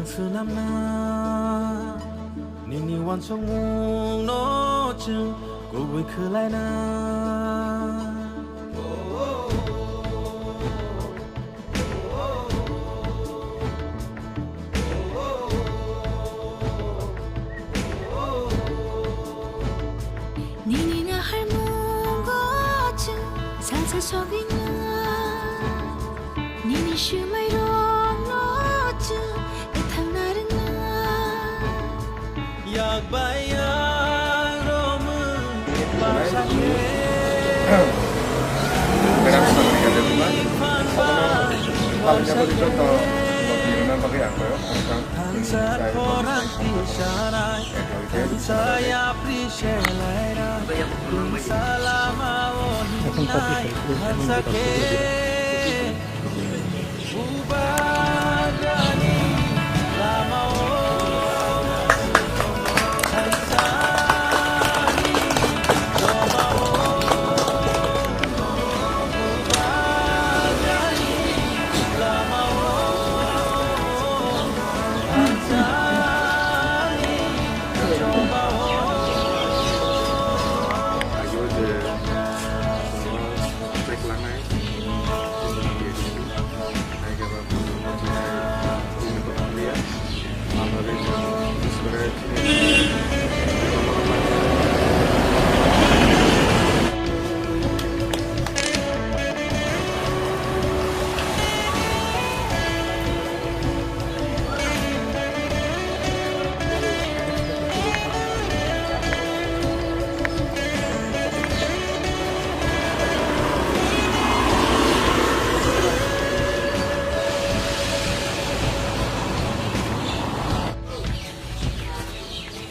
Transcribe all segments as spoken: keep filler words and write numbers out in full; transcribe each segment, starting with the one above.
Swnamna nini uansukmungno chwng kubui khwlaina. Nini naharmungo chwng salsa sogwina. Nini swmairokno chwng kwthang narwkna. Yak bai yak romwi pasakhe. Madam Sarmika Debbarma, obono palingya bagwi joto rok yununa bagwi ang koi o, ang kang. Thansa khorang tisarai, thansa yapri selairai, thansa lama o hinai, thansa khe.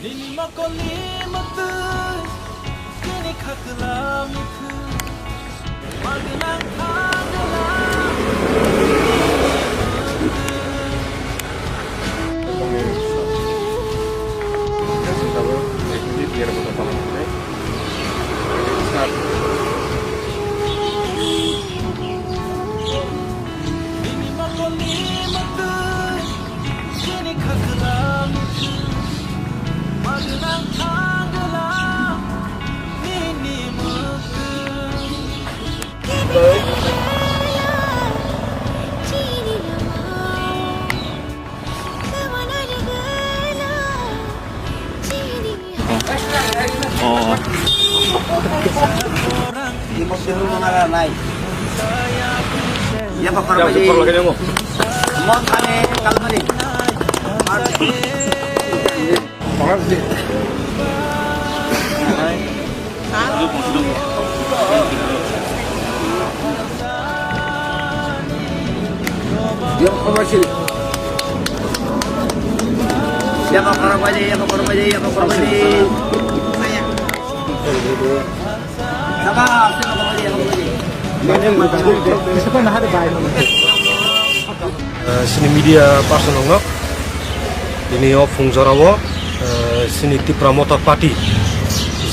Nini mokol ni mwtwi, nini khakla mithwi, magwnang thangla. Nini mokol ni mwtwi, nini khakla mithwi, magwnang thangla nini mwtwi. Sini media person rokno tini o phung jorao, eh, sini Tipra Motha Party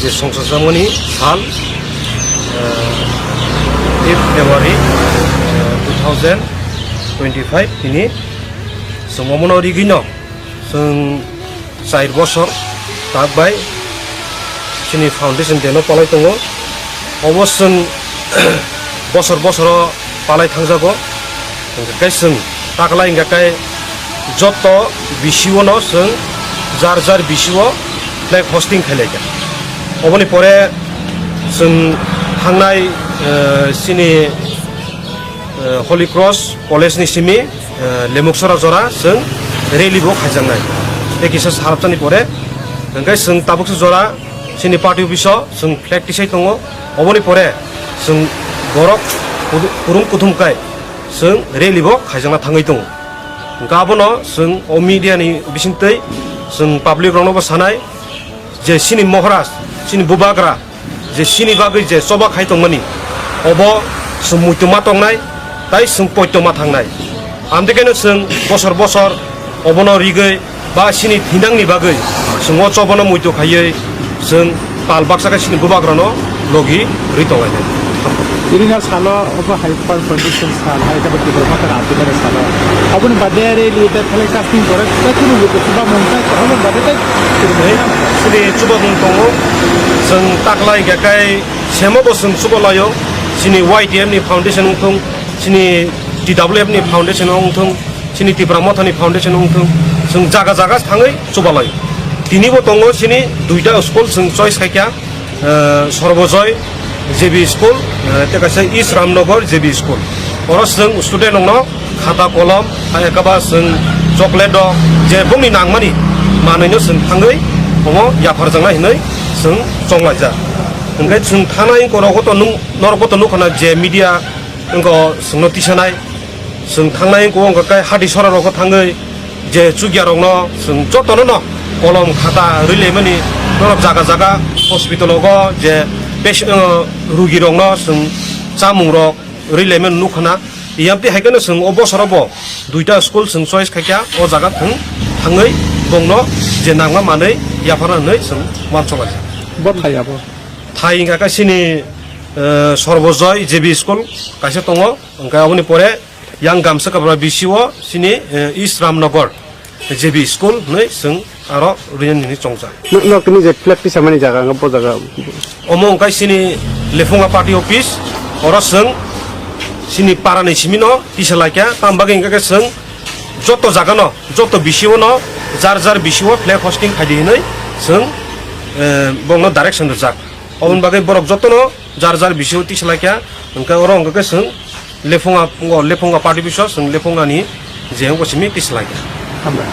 je songchakjakmani sal, eh, fifth February, eh, two thousand twenty-five tini chwng omono rigwino chwng char bosor tak bai chini foundation day no palai tongo. Obo chwng bosor bosoro palai thangjago. Hingkhe chwng taklai hingkha khe joto B C O no chwng jar jar B C O flag hosting khlai kha. Oboni pore chwng thangnai, eh, chini, eh, Holy Cross College ni simi, eh, Lemuksora jora chwng rally bo khaijaknai. Tei kisa sarapsani pore hingkhe chwng tabuksa jora chini party office o chwng flag tisai tongo. Oboni pore chwng borok kudu-, kurung kuthum kai chwng rally bo khaijakna thangwi tongo. Hingkhe abono chwng o media ni bisingtwi chwng public rokno bo sanai je chini Maharaj, chini Bubagra, je chini bagwi je choba khai tongmani, obo chwng muitu ma tongnai, tai chwng poito ma thangnai. Amtwi khaino chwng bosor bosor obono rigwi ba chini thinangni bagwi chwng o chobano muitu khaiwi chwng pal baksa khe chini bubagrano logi rwi tonglainai. Tini no salo obo hai pal condition sal hai kabo Tipra Motha ni Abdullah salo. Aboni bade rally ta thalai casting kore ta kunu luku chuba mung ta obo bade ta. Sini chuba mung tongo. Seng taklai gakai semo bo seng chuba layo. Sini Y T F ni foundation ungthung, sini T W F ni foundation ungthung, sini Tipra Motha ni foundation ungthung. Seng jaga jaga thangwi chuba layo. Tini bo tongo sini duita school seng choice khaikha. eh, Sorbojoy J B School, eh, tei kaisa East Ramnagar J B School. Oro chwng student rokno khata kolom, hai ekaba chwng chocolate rok je bongni nangmani manwino chwng thangwi omo yapharjaknai hinwi chwng chonglaijak. Hwnkhe chwng thanai wngkha norokbo to nung-, norokbo to nukha na je media wngkha chwngno tisanai. Chwng thangnai wngkha, wngkha khe hati sora rokno thangwi je chukya rokno chwng jotono no kolom khata rwi laimani norok jaga jaga hospital rogo je pes-, uh, rugi rokno chwng chamung rok rwi laimani nukha na. Yamtwi hai kheno chwng o bosoro bo duita school chwng choice khaikha, o jaga thwng thangwi bongno je nangma manwi yapharna hinwi chwng uansukha. Bo thai abo? Thai wngkha khe chini, uh, Sorbojoy J B School kaisa tongo. Hwnkhe aboni pore yang Gamsa Kabra B C o chini, eh, East Ramnagar J B School hwnwi chwng aro rwyan hwnwi chongjak. No, no, kini je flag tisamani jaga wngkha bo jaga. Omo wngkha chini Lephunga Party Office, oro chwng chini parani simino tisa laikha, tamo bagwi hwnkha khe chwng joto jagano, joto B C o no jar jar B C o flag hosting khaidi hwnwi chwng, eh, bongno direction rwjak. Oboni bagwi borok jotono jar jar B C o tisalai kha, hwnkhe oro hwnkhe chwng Lephunga, o Lephunga party office o chwng Lephunga ni je wngkha simi tisalai kha. Hambai.